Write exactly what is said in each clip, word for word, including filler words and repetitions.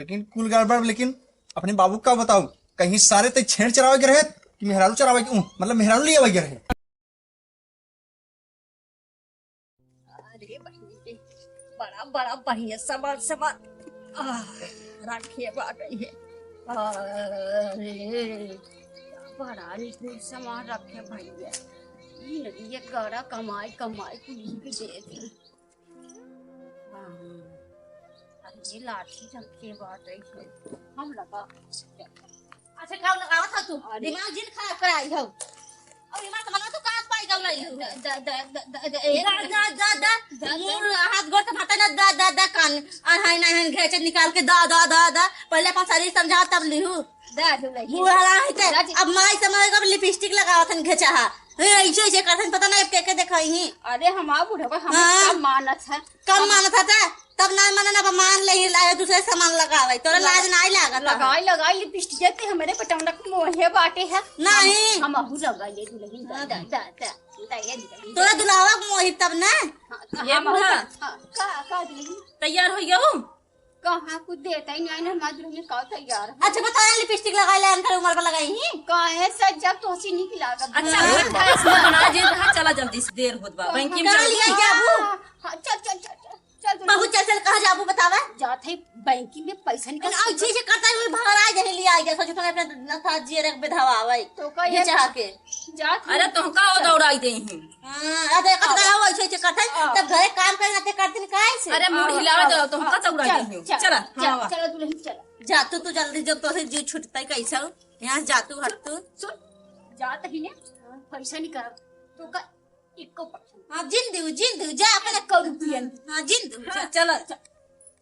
लेकिन कुल गड़बड़। लेकिन अपने बाबू का बताऊ, कहीं सारे ते छेड़ चरावे के रहे कि मेहरारू चरावे के, ऊ, मतलब मेहरारू ले आवे के रहे। अरे बहिनी रे, बड़ा, बड़ा बढ़िया सामान, सामान, आह, रखे बाटे है। अरे, बड़ा निपुण सामान रखे भैया। ई नदिया गड़ा कमाई, कमाई कुली के दे दे। हाँ, अरे ये लाठी रखे बाटे है। हम लगा अच्छा, का लगावत हो तू? अरे। दिमाग जिन खराब कराई हो। और दिमाग तो मनवा तो कहाँ से पाई गल रही हो? द-, द-, द-, द-, द-, ए, द-, द-, द-, द-, द-, द-, मुंह हाथ गोड़ से भाता ना, द-, द-, द-, कान। और हाय ना, हाय घेचर निकाल के द-, द-, द-, द-, पहले अपन शरीर समझा तब लिहू। द-, द-, द-, मुंह हला है ते। द-, अब माई समझ अब लिपस्टिक लगावत हन घेचा हा। ए, ऐसे, ऐसे करत हन, पता नहीं अब के, के देखा ही। अरे हमार बुढ़वा हमें हाँ। कम मानत है। कम मानत है ते? तब ना माने ना, अब मान ले ही लाए, दूसरे सामान लगावे। तोरा लाज नाई लागत है? लगाई, लगाई, लिपस्टिक ते हमरे पटौना के मोहे बाटे है। नहीं। हम, हम अहू लगाई ले दुलहिन, दा, दा, दा, दा, दा, ये दुलहिन। तोरा दुलावा के मोही तब ना। हाँ, ये हम बूढ़ा। अहू, हाँ, का, का दुलहिन? तैयार हो गयो? कहाँ कुछ देता ही नहीं ना, हमार दुलहिन का तैयार है। अच्छा बताओ, लिपस्टिक लगाई ले, अंतर उम्र पर लगाई ही? काहे सर, जब तो हंसी नहीं लागत। अच्छा, हाँ। खाना बना जे, हाँ, चला जल्दी से, देर होत बा। हाँ, बैंक में हाँ, चल। लिया जाबू? हाँ, हाँ, चल, चल, चल, चल। चल, चल। बहुत चल, चल, कहाँ जाबू बतावा? जात है बैंक में पैसा निकाल। आ, जी, जी, करता है, वो भगराई जही लिया आई, जैसा जो तुम्हें अपने नथा जिए रख विधवा आवे। तो का ये ये चाह के। जात है। अरे, तुमका वो दौड़ाई दे ही। हाँ, अरे, कत आओ। कहा वो ऐसे, ऐसे करता है, आओ। तब घरे काम करे ना, ते करते नहीं, काहे से? अरे, मुड़ आओ, हिलावे आओ, दो, तुमका आओ, दौड़ाई चल, दे ही। चल, चला, चल, हाँ, चलो, दुल्हन, चला। जा तू, तू जल्दी, जब तो से जी छूटता है, कैसा हो? यहाँ जा तू, हट तू। सुन, जात ही ने, पैसा निकाल। तो का इक्को परसेंट। हाँ, जिन दू, जिन दू, जा अपने इक्को रुपया। हाँ, जिन दू, हाँ, जा। चला, चला।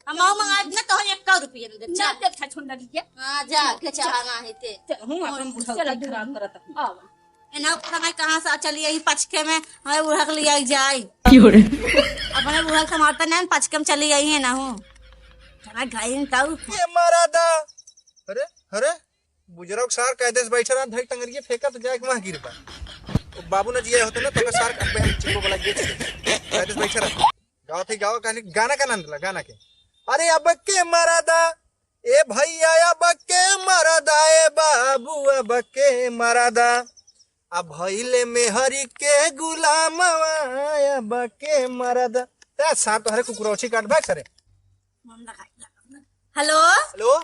हम आओ मंगाए ना तो हम इक्को रुपया न दे। ना, जा। दे, अच्छा, छोड़ दे, जा। हाँ, जा, के चाहा ना है ते। चल, हूँ, अपन बुढ़ऊ चला, के खराब दूर। करत हूँ। आओ। ए ना, पता नहीं कहाँ से चली आई पचके में, हमें उड़क लिया जाए। क्यों रे? अपने उड़क समारता नहीं, पचके में चली आई है ना हूँ। चला गई ताऊ। ये मारा दा। अरे, अरे, बुजुर्ग सार कायदे से बैठे रहा, धक टंगरिये फेंका तो जाए के वहाँ गिर पा। तो बाबू ने जिया होते ना, तो ओकर सार कहबे हम चिप्पो वाला गिर। कायदे से बैठे रहा। गावत है, गावा, कहली, गाना का नाम दिला, गाना के। अरे अब के मरदा, ए भैया, अब के मरदा, ए बाबू, अब के मरदा। अब भइले मेहरी के गुलामवा, अब के मरदा। ते सार तोहरे कुकुरौछी काट भाग सरे। हेलो। हेलो।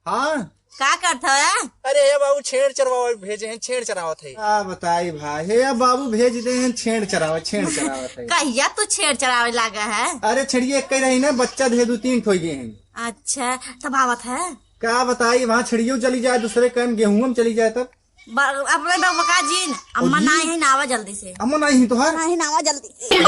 हाँ। का करत हवे? अरे हे बाबू, छेड़ चरवावे भेजे हैं, छेड़ चरावत है। का बताई भाई, हे बाबू भेज दे हैं, छेड़ चरावे, छेड़ चरावत है। कहिया तू छेड़ चरावे लागा है? अरे छेड़िए एक ही रही ना, बच्चा दे दू तीन ठो गए हैं। अच्छा, तब आवत है? का बताई, वहाँ छेड़ियो चली जाए, दूसरे काम गेहूं में चली जाए तब। ब-, अपने बका जी न, अम्मा और जी? ना ही ना आवा जल्दी से। अम्मा ना ही तोहार? ना ही ना आवा जल्दी से।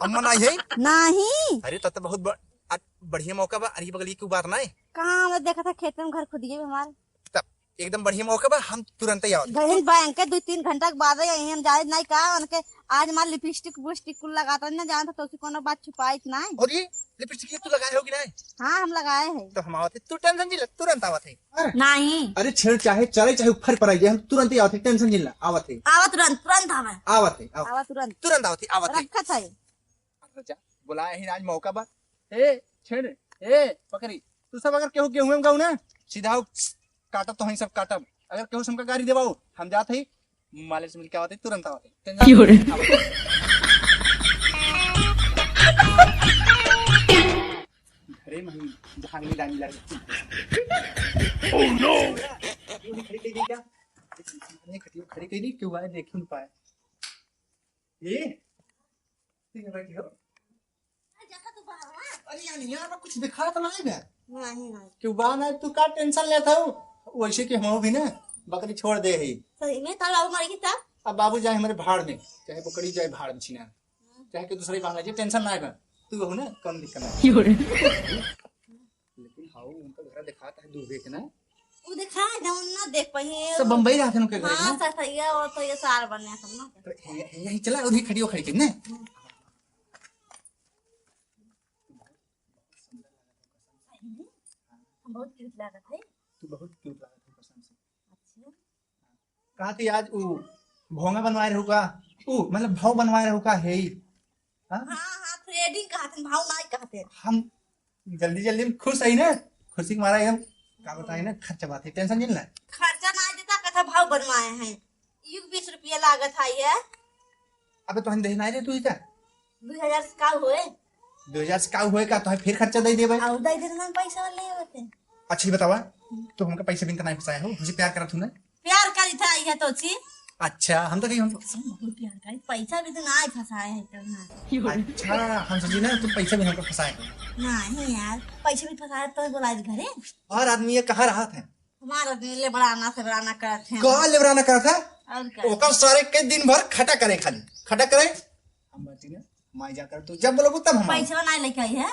अम्मा ना ही? ना ही। अरे तब तो बहुत ब-, आ, बढ़िया मौका बा। अरे बगल ये क्यों बात ना है? कहाँ हम देखा था खेत में घर खुदिए भी हमारे। तब एकदम बढ़िया मौका बा, हम तुरंत ही आवत। गहिन बैंक के दो तीन घंटा के बाद ही आई हम जाए नहीं का उनके आज हमार लिपस्टिक पुस्टिक कुल लगाता ना जानता तो उसी कोनो बात छुपाई ना। और ये लिपस्टिक ये तू लगाए हो कि नहीं? हाँ हम लगाए हैं। तो हम आवत है, तू टेंशन जिन ला, तुरंत आवत है। अरे, नहीं। अरे छेड़ चाहे चले चाहे फर पर आइए, हम तुरंत ही आवत है, टेंशन जिन ला, आवत है। आवा तुरंत, तुरंत आवा। आवत है, आवत। आवा तुरंत। तुरंत आवत है, आवत है। रखत है। अच्छा, बुलाए ही आज मौका बा। ए, छेड़, ए, पकड़ी। तू सब अगर केहू गेहूं में गाऊ ना, सीधा हो, काटब तो हई सब काटब। अगर केहू से हमका गाड़ी देवाऊ, हम जात हई, मालिक से मिलके आवत हई, तुरंत आवत हई। क्यों रे? घरे में ही धांगली डांगी लड़ गई। Oh no! खड़ी कह दी क्या? खड़ी कह दी, क्यों आए, देख ही नहीं पाए। ए, ठीक है, बैठी हो। अरे यार, यहाँ पर कुछ दिखा तो नहीं बे। नहीं, नहीं। क्यों बा ना, तू का टेंशन लेता हो? वैसे कि हम भी ना बकरी छोड़ दे ही। सही में, तार बाबू मर गई तब? अब बाबू जाए हमारे भाड़ में, चाहे बकरी जाए भाड़ में छिना, चाहे कि दूसरे बांधा जाए, टेंशन ना है बे। तू हो ना, कम दिक्कत ना। क्यों रे? लेकिन हाउ, उनका घर दिखाता है दूबे के ना। वो दिखा है, जौन ना देख पाई है। सब बम्बई रहते हैं उनके घर हाँ, ना? ससैया और तो ये सार बने सब ना। तो ये, ये, यही चला, उधर खड़ी हो, खड़ी कर ना। बहुत क्यूट लागत है। तू बहुत क्यूट लागत है कसम से। अच्छा। कहा थी आज ऊ भोंगा बनवाए रहू का? ऊ, मतलब भाव बनवाए रहू का है ही? हाँ? हाँ, हाँ, थ्रेडिंग कहा थे, भाव नाई कहा थे। हम जल्दी जल्दी में खुश है ना? खुशी के मारा एकदम, का बताई ना, खर्चा बात है, tension जिन ले। खर्चा ना देता, कथा भाव बनवाए हैं। यू बीस रुपया लागत है ये। अबे तोहन देह ना रे तू इधर। दो हजार से का होए? दो हजार से का होए का? तोहे फिर खर्चा दे देबे। और दे देना पैसा ले होते। अच्छा, ये बतावा, तू हमका पैसा बिन त नहीं फंसाए हो, हमसे प्यार करत हूँ ना? प्यार करी था, ये तो छी। अच्छा, हम तो कहीं हम बहुत प्यार करी, पैसा भी तो ना फंसाए है तो ना। अच्छा, हम सोची ना, तू पैसा भी हमको फंसाए हो। नहीं यार, पैसा भी फंसाए तो बोला घरे। और आदमी ये कहाँ रहा था? हमारा दिन लेबराना सेबराना करत हैं। का लेबराना करत है? और का? ओकर सारे के दिन भर खटा करे, खाली खटा करे। हम बाटी ना, माई जाकर तू जब बोलबू तब हम आएब। पैसा नहीं लेके आई है।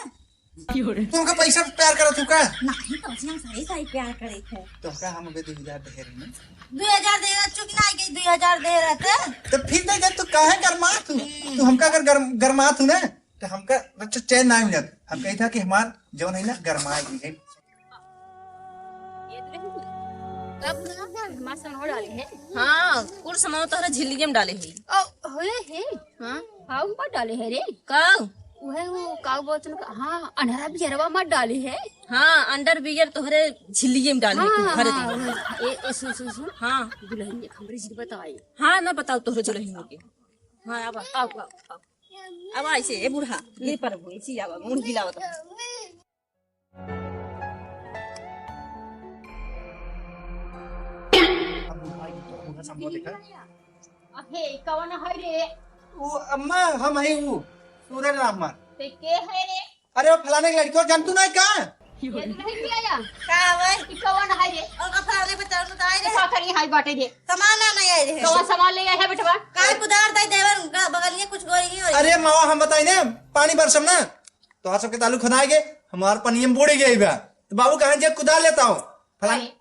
तुमका पैसा पे प्यार करत हूँ का? नहीं, तो हम सही सही प्यार करे थे। तो का हम अबे दो हजार दे रहे हैं। दो हजार दे रहे, चुप ना आई गई, दो हजार दे रहे थे। तो फिर दे दे, तू काहे गरमात हूँ? तू हमका अगर गरम, गरमात हूँ ना, तो हमका अच्छा चैन ना मिलत। हम कही था कि हमार जौन है ना, गरमाए गई है। ये तो नहीं। कब ना हमार सामान डाले है? हाँ, कुल सामान तोहरा झिल्लिये में डाले है। ओ, होए है? हाँ। हाँ, ऊपर डाले है रे। का? वह वो का बोलत न, हाँ, अंडरा बियरवा मत डाले है। हाँ, अंडर बियर तोहरे झिल्लिये में डाले है, हाँ, भर हाँ, दे। हाँ। ए, ए, सुन, सुन, सुन। हाँ। दुल्हन एक हमरे जी बताई। हाँ, ना बताओ तोहरे दुल्हन के। हाँ, अब आओ, आओ, आओ। अब ऐसे, ए बूढ़ा, ये पर वो, ऐसे आवा, मुंह गिलावत। अब बूढ़ा, बूढ़ा सामने देखा। अहे, कौन है रे? वो अम्मा, हम है वो, सूरज राम कुमार। ते के है रे? अरे, वो फलाने के लड़की, जानतू नहीं का? ये तो नहीं किया जा। का भाई? कि कौन है रे? और का फलाने पे चढ़ उतार रे? का करी, हाय बाटे रे। सामान ना नहीं आए रे। कौन सामान ले आए है बेटवा? काय कुदार दाई देवर ग-, बगलिए कुछ गोई नहीं होई। अरे मावा, हम बताई ने, पानी बरसम ना, तो आप सबके तालू खुदाए गे, हमार पनियम बूड़ गई बा। तो बाबू कहाँ जे कुदार लेता हो? फलाने अरे,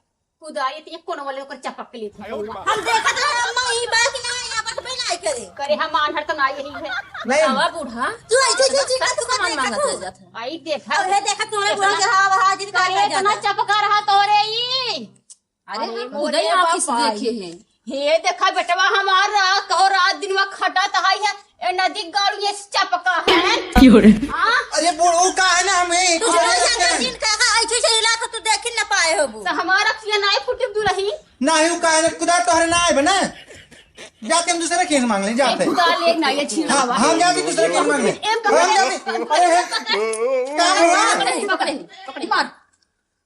कुदारी तो ये कोनो वाले ओकर चपक के लेत है। हम देखत रहे अम्मा, ई बात ना यहाँ पर भी नहीं करे। करे हम आन्हर तो ना यही है। नहीं। आवा बूढ़ा। तू ऐसे, ऐसे, ऐसे, ऐसे, सामान मांगत रह जात है। आई देखा। अब हे देखा तोरे बूढ़ा के हाव, हाव, जिन करे इतना चपका रहा तोरे ई। अरे, अरे, हम मोरे खुदे आँखी से बाप देखे हैं। हे देखा बेटवा हमार, कहो रात दिन में खटा तहाई है। ए नदी गाड़ू ये चपका है। क्यों रे? हाँ? अरे बूढ़ो का है ना, हमें कुछ नहीं लगता है। दिन का, का ऐसे से हिला तो तू देख ही ना पाए हो बू। तो हमारा किया ना फुटे दुलही। ना ही का है, कुदार तोहरे ना आए बना। जाते हम दूसरे खेत मांग ले, जाते। कुदार ले ना, ये छीन हाँ, हवा। हम जाते दूसरे खेत मांग ले। एम हम जाते। अरे, हे, का हुआ? पकड़े, पकड़े, पकड़े, मार।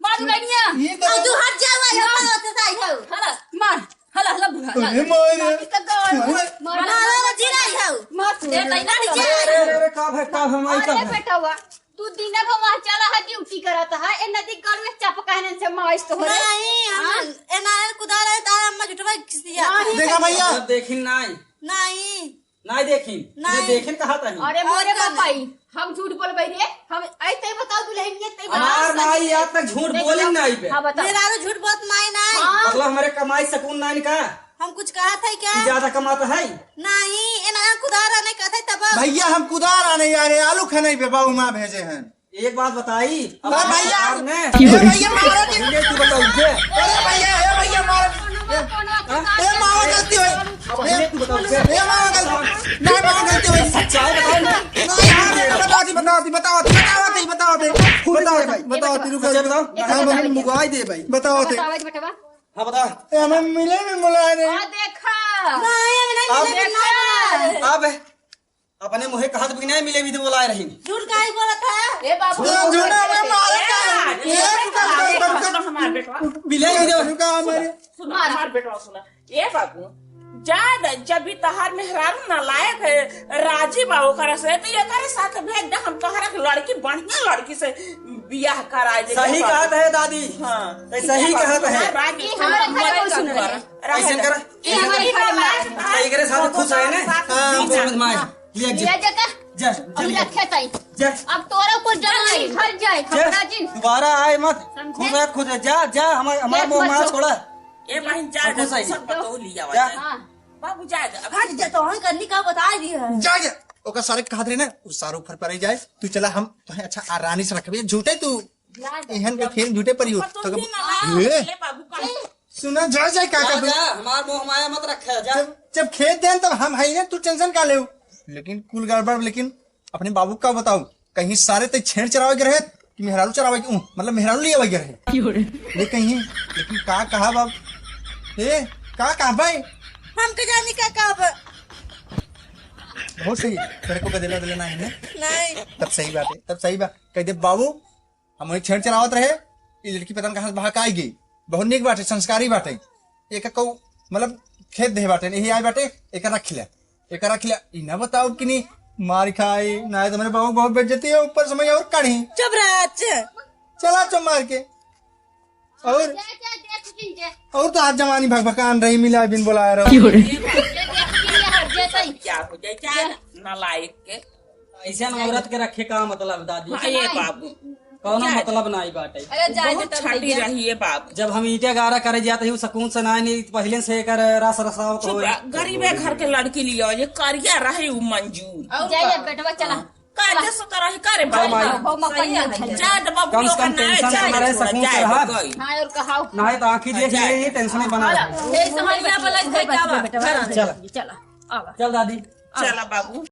मार दुलहिनिया। ये तो अब तू हट जाओ, ये मार। मार, होते साई हो। हला, मार। हला, हला, बुढ़ा, हला। अरे मार। मार, किसका गाल? मार। मार। मार, मार, जी रही हो। मार तू। ए, तैना हट जा। अरे, अरे, अरे, का भाई, का भाई, माई, का अरे भाई? बेटवा, तू दिने भर वहाँ चला है, ड्यूटी करत है। ए नदी गाड़ू में चप कहने से माइस तो हो रे। नहीं, हम हाँ? ए ना कुदार है, तारा अम्मा झुटवा किसिया। नहीं। देखा भैया। अब देखिन नाई। नहीं। नाई देखिन। नाई। इन्हें देखिन कहा था। अरे और मोरे का बापाई, हम झूठ बोलबे रे? हम ऐसे ही बताओ दुल्हनिया, ते बताओ हमार सही माई से। आज तक झूठ देख बोली लो। नाई बे। हाँ, बताओ। मेरा झूठ बहुत माई नाई। हाँ। मतलब हमारे कमाई सुकून नाई का? हम कुछ कहा था क्या? कि ज्यादा कमाता है? नहीं, ए ना कुदार आने का था तब। भैया हम कुदार आने यार, आलू खाने पे बाबू माँ भेजे हैं। एक बात बताई, अब हाँ भैया। सरकार ने ए भैया मारो जी। पहले तू बताओ उसे। अरे भैया, ए भैया मारो। हाँ? ए मावा गलती होई। अब पहले तू बताओ उसे। ए मावा गलती। नहीं मावा गलती होई। सच्चाई बताओ ना। नहीं यार, बताओ जी, बताओ जी, बताओ जी, बताओ जी, बताओ जी। बताओ जी, बताओ जी, रुको। अच्छा बताओ। हम हमें मुगवाई दे भाई। बताओ जी। बताओ जी बेटवा। हाँ बता। ए हमें मिले भी मुलाए नहीं। आ देखा। नहीं, हमें नहीं अब मिले भी नहीं। अब अपने मुँहे कहा तो बिना मिले भी तो बोलाए रही। झूठ काहे बोलत है? ए बाबू, झूठ, झूठ, हमें मारे का? ए, ए, रुका, रुका, रुका, रुका। हमार बेटवा। मिले भी दे। रुका हमारे। सुना, हमार बेटवा सुना। ए बाबू, जा द, जब भी तहार मेहरारू नालायक है, राजी बा ओकरा से, तो एकरे साथ भेज दे, हम तोहरा के लड़की, बढ़िया लड़की से बियाह कराए दे। सही बाबू। कहत है दादी। हाँ। सही कहत है। राजी ई हमारे घर में सुन रहे हैं। ऐसे करा। ई हमारे घर में। एकरे साथ खुश है ना? हाँ, समझ में आए। लिया जा। लिया जा का? जा, जा, हम लिया। रखे ताई। जा। अब तोरा को जल्दी घर जाए, जा। खपड़ा जिन। दोबारा आए मत। समझे? खुश रह, खुश रह। जा, जा, हमार, हमार जा, मोह मत माया रो। छोड़ा। ए बहन, जा, अब खुश जा, है। सब पतोह लिया जा। जा। हाँ। बाबू, जा, जा। अब आज जा तो हम करनी का बता दी है। जा, जा। ओकर सारे कहा दे ना, उ सारो फर पर जाए। तू चला, हम तोहे अच्छा आरानी से रखबे। झूठे तू। जा, जा। एहन के फेर झूठे पर ही हो। पतोह तो भी ना लाए। ए। ले बाबू, का सुना, जा, जा, का जा, कर दू? जा, हमार मोह माया मत रखे, जा। जब, जब खेत देन, तब हम है ना, तू tension का लेउ? लेकिन कुल गड़बड़, लेकिन अपने बाबू का बताऊ, कहीं सारे ते छेड़ चरावे के रहे, कि मेहरारू चरावे के, ऊँ, मतलब मेहरारू लियावे के रहे। ले कहीं, लेकिन का कहा बाब? ए, का कहा भाई? हम के जानी का कहा बा? बहुत सही, तेरे को गदेला दिले ना है ना? नहीं। तब सही बात है, तब सही बात। कह दे बाबू, हम वही छेड़ चलावत रहे, ये लड़की पता न कहाँ से बहा के आई गई। बहुत नीक बाटे, संस्कारी बाटे। एक कौ, मतलब खेत दे बाटे, यही आए बाटे, एक रख ले, एक रख ले। ई ना बताओ कि नहीं मार खाई, ना तो मेरे बाबू बहुत बेइज्जती है, ऊपर से मैं और कढ़ी। चुप रह, अच्छा। चला चो मार के। और, जा, जा, जा, कुछ नहीं, जा। और तो आज जवानी भकभकान रही, मिला बिन बुलाया रहो। जा, जा, जा, जा, जा, जा। क्या हो जाए, क्या नालायक के? ऐसे न औरत के रखे का मतलब दादी? हाँ, ये बाबू। कौनो क्या? मतलब नाई बाटे। अरे, जाए दे बहुत तब छाटी भैया। रही है बाबू। जब हम ईंटे गारा करे जाते ही, उ सुकून से नाई, नहीं, पहले से एकर रस रसावत चुप होए। रह, गरीबे घर के लड़की लियो, ये करिया रहे उ मंजूर। और जाए का? दे बेटवा, चला। हाँ। कायदे से तो रही करे चल बाबू। माई। हो, हो, मकई सही है। नहीं खाई। जाए दे बाबू, कम से ओकर कम नाई tension जाए ना रहे, दे, सुकून से जाए रहा। दे, गई। हाँ, और कहा हो। नाई तो आँखी देख ले, ये tension ही बना रहा। ए, संभलिया वाला भाई का बा। बेटवा, चला। चला, आवा। चल दादी। चला बाबू।